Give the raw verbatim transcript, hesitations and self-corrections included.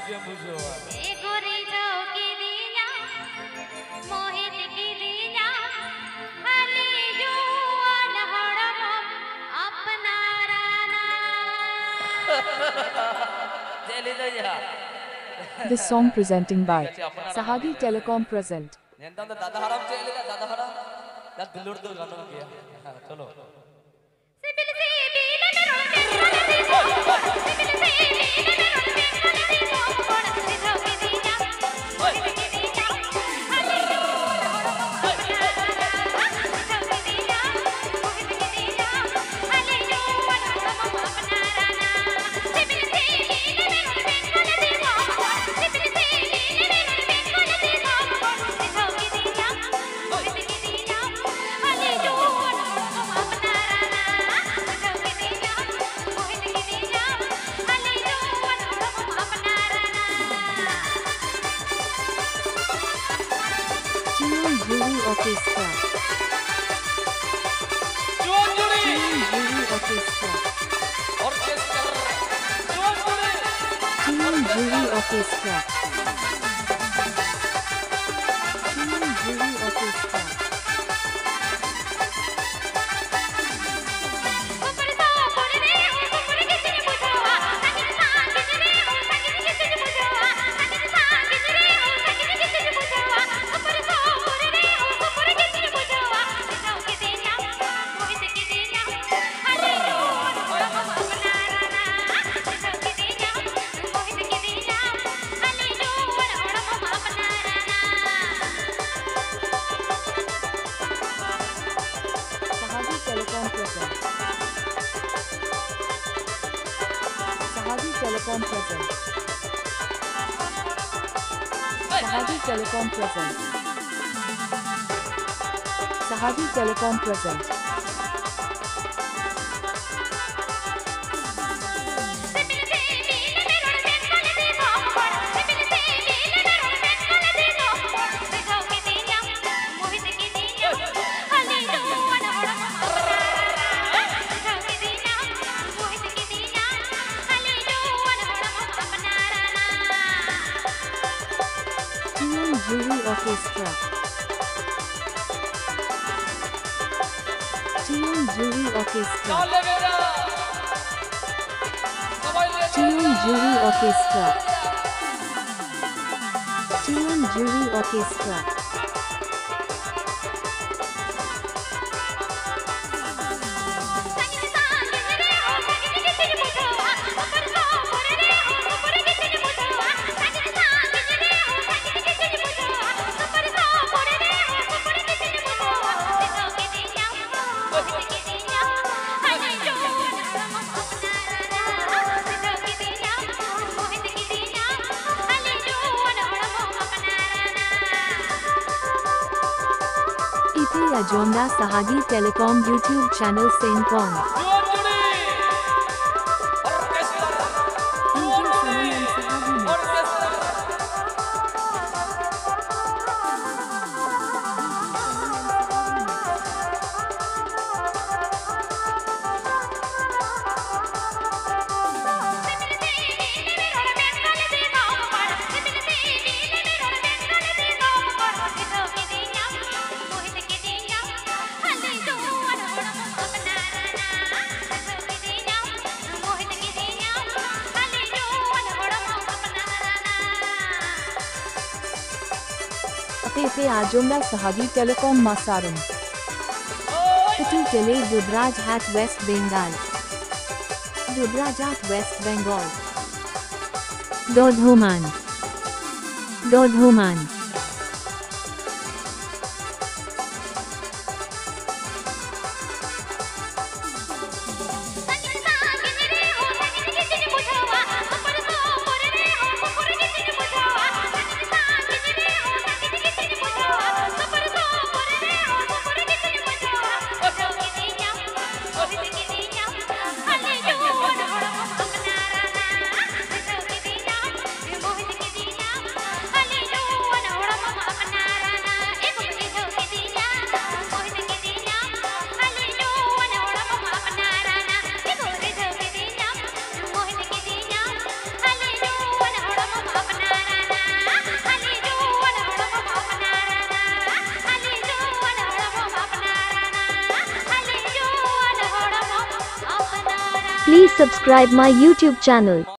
ᱪᱮᱫ ᱮᱢ ᱵᱩᱡᱷᱟᱹᱣᱟ? ᱮ ᱜᱳᱨᱤ ᱡᱷᱚ ᱠᱤᱫᱤᱧᱟ, ᱢᱳᱦᱤᱛ ᱠᱤᱫᱤᱧᱟ, ᱠᱷᱟᱹᱞᱤ ᱡᱩᱣᱟᱹᱱ ᱦᱚᱲᱢᱚ ᱟᱯᱱᱟᱨᱟᱱᱟ᱾ ᱪᱮᱫ ᱞᱟᱹᱭ ᱫᱟᱭ ᱭᱟ? This song presenting by Sahagi Telecom present. ᱧᱮᱞ ᱛᱟᱢ ᱫᱚ ᱫᱟᱫᱟ ᱦᱟᱲᱟᱢ ᱪᱮᱫ ᱞᱮᱠᱟ ᱫᱟᱫᱟ ᱦᱟᱲᱟᱢ? ᱫᱟ ᱫᱩᱞᱟᱹᱲ ᱫᱚ ᱜᱟᱱᱚᱜ ᱜᱮᱭᱟ᱾ ᱦᱮᱸ, ᱪᱚᱞᱚ᱾ ᱥᱤᱵᱤᱞ ᱥᱤᱵᱤᱞ ᱢᱮᱨᱚᱢ ᱵᱮᱝᱜᱚᱞ ᱫᱤᱥᱚᱢ, ᱥᱤᱵᱤᱞ ᱥᱤᱵᱤᱞ ᱢᱮᱨᱚᱢ ᱵᱮᱝᱜᱚᱞ ᱫᱤᱥᱚᱢ, ᱦᱚᱲ ᱵᱩᱡᱷᱟᱹᱣ ᱠᱤᱫᱤᱧᱟ, ᱵᱩᱡᱷᱟᱹᱣ ᱠᱤᱫᱤᱧᱟ, ᱦᱟᱞᱮ ᱡᱩᱣᱟᱹᱱ ᱦᱚᱲ ᱠᱚ ᱵᱩᱡᱷᱟᱹᱣ ᱠᱤᱫᱤᱧᱟ, ᱵᱩᱡᱷᱟᱹᱣ ᱠᱤᱫᱤᱧᱟ, ᱦᱟᱞᱮ ᱡᱩᱣᱟᱹᱱ ᱦᱚᱲ ᱠᱚ ᱟᱯᱱᱟᱨᱟᱱᱟ᱾ ᱥᱤᱵᱤᱞ ᱥᱤᱵᱤᱞ ᱢᱮᱨᱚᱢ ᱵᱮᱝᱜᱚᱞ ᱫᱤᱥᱚᱢ, ᱥᱤᱵᱤᱞ ᱥᱤᱵᱤᱞ ᱢᱮᱨᱚᱢ ᱵᱮᱝᱜᱚᱞ ᱫᱤᱥᱚᱢ, ᱦᱚᱲ ᱵᱩᱡᱷᱟᱹᱣ ᱠᱤᱫᱤᱧᱟ, ᱵᱩᱡᱷᱟᱹᱣ ᱠᱤᱫᱤᱧᱟ, ᱦᱟᱞᱮ ᱡᱩᱣᱟᱹᱱ ᱦᱚᱲ ᱠᱚ ᱟᱯᱱᱟᱨᱟᱱᱟ, ᱵᱩᱡᱷᱟᱹᱣ ᱠᱤᱫᱤᱧᱟ, ᱵᱩᱡᱷᱟᱹᱣ ᱠᱤᱫᱤᱧᱟ, ᱦᱟᱞᱮ ᱡᱩᱣᱟᱹᱱ ᱦᱚᱲ ᱠᱚ ᱟᱯᱱᱟᱨᱟᱱᱟ᱾ Team Jhuri Orchestra. ᱡᱩᱣᱟᱹᱱ ᱡᱩᱨᱤ Team Jhuri Orchestra. ᱚᱨᱠᱮᱥᱴᱨᱟ ᱡᱩᱣᱟᱹᱱ ᱡᱩᱨᱤ Team Jhuri Orchestra. Team Jhuri Orchestra. Sahagi Telecom present. Sahagi Telecom present. Sahagi Telecom present. Sahagi Telecom present. Orchestra. Tiunjuri Orchestra. Tiunjuri Orchestra. Tiunjuri Orchestra. ᱤᱯᱮ ᱟᱸᱡᱚᱢ ᱫᱟ ᱥᱟᱦᱟᱜᱤ Telecom YouTube channel ᱥᱮᱱ ᱠᱷᱚᱱ᱾ ᱟᱯᱮ ᱯᱮ ᱟᱸᱡᱚᱢ ᱫᱟ ᱥᱟᱦᱟᱜᱤ Telecom ᱢᱟᱥᱟᱨᱩᱢ᱾ ᱠᱟᱹᱴᱤᱡ ᱪᱮᱞᱮ ᱫᱩᱵᱽᱨᱟᱡᱽ ᱦᱟᱴ West Bengal᱾ Dubraj hard West Bengal᱾ ᱫᱚᱫᱷᱩᱢᱟᱱ᱾ ᱫᱚᱫᱷᱩᱢᱟᱱ᱾ Please subscribe my YouTube channel.